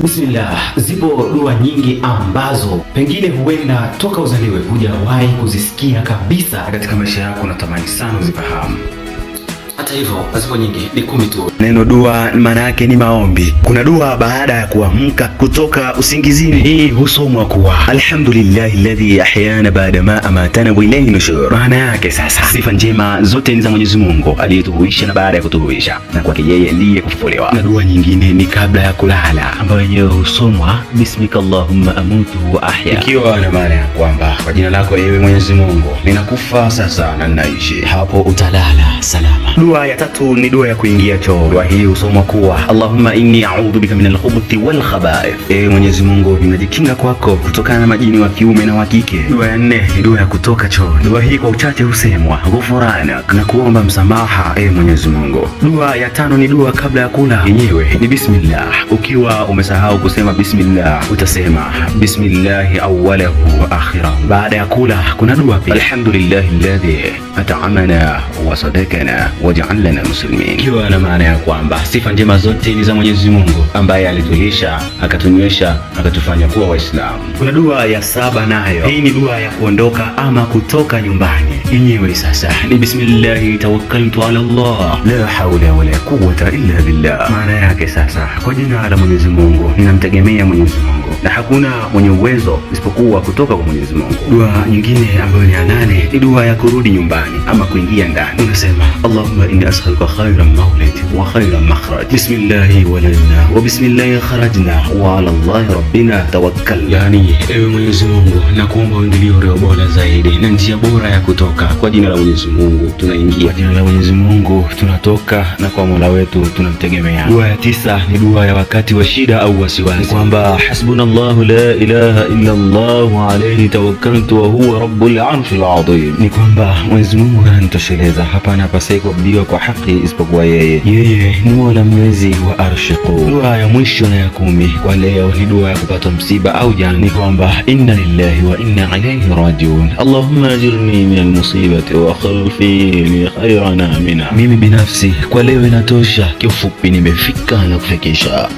Bismillah, zipo dua nyingi ambazo pengine huenda toka uzaliwe hujawahi kuzisikia kabisa katika maisha yako unatamani sana uzifahamu. Hata hivyo, zipo nyingi, ni 10 tu. Neno dua maana yake ni maombi. Kuna dua baada ya kuamka kutoka usingizini, hii husomwa kuwa alhamdulillahi alladhi ahyana baada ma amatana wa ilayhi nushur. Maana yake sasa, sifa njema zote ni za Mwenyezi Mungu aliyetuhuisha na baada ya kutuhuisha, na kwake yeye ndiye kufufuliwa. Na dua nyingine ni kabla ya kulala, ambayo yenyewe husomwa bismika allahumma amutu wa ahya, ikiwa na maana ya kwamba kwa jina lako ewe Mwenyezi Mungu ninakufa sasa na ninaishi, hapo utalala salama. Dua ya tatu ni dua ya kuingia choo. Dua hii husomwa kuwa Allahumma inni a'udhu bika minal khubuthi wal khaba'ith, ewe Mwenyezi Mungu ninajikinga kwako kutokana na majini wa kiume na wa kike. Dua ya nne ni dua ya kutoka choo. Dua hii kwa uchache husemwa ghufranak, na kuomba msamaha ewe Mwenyezi Mungu. Dua ya tano ni dua kabla ya kula, yenyewe ni bismillah. Ukiwa umesahau kusema bismillah utasema bismillahi awwalahu wa akhirahu. Baada ya kula kuna dua pia, alhamdulillahi alladhi at'amana wa sadakana waja'alna muslimin, ikiwa na maana ya kwamba sifa njema zote ni za Mwenyezi Mungu ambaye alitulisha, akatunywesha, akatufanya kuwa Waislamu. Kuna dua ya saba nayo, hii ni dua ya kuondoka ama kutoka nyumbani. Yenyewe sasa ni bismillahi tawakkaltu ala Allah la haula wala quwwata illa billah. Maana yake sasa, kwa jina la Mwenyezi Mungu ninamtegemea Mwenyezi Mungu na hakuna mwenye uwezo isipokuwa kutoka kwa Mwenyezi Mungu. Dua nyingine ambayo ni ya nane ni dua ya kurudi nyumbani ama kuingia ndani. Unasema Allahumma inni as'aluka khairan mawlid wa khairan makhraj, bismillahi walajna wa bismillahi kharajna wa ala Allahi rabbina tawakkal. Yani, ewe Mwenyezi Mungu, nakuomba uingilie ulio bora zaidi na njia bora ya kutoka. Kwa jina la Mwenyezi Mungu tunaingia, kwa jina la Mwenyezi Mungu tunatoka, na kwa Mola wetu tunamtegemea. Dua ya tisa ni dua ya wakati wa shida au wasiwasi, kwamba hasbunallahu la ilaha illa Allah alayhi tawakkaltu wa huwa rabbul arshil adhim. Ni kwamba Mwenyezi Mungu ananitosheleza, hapana apasaye kuabudiwa kwa haki isipokuwa yeye. Yeye ni Mola mlezi wa arshi kuu. Dua ya mwisho na ya 10 kwa leo ni dua ya kupata msiba au janga, ni kwamba inna lillahi wa inna ilayhi rajiun, allahumma ajirni min almusibati wa khulfi li khairan minha. Mimi binafsi kwa leo inatosha. Kiufupi nimefika na kufikisha.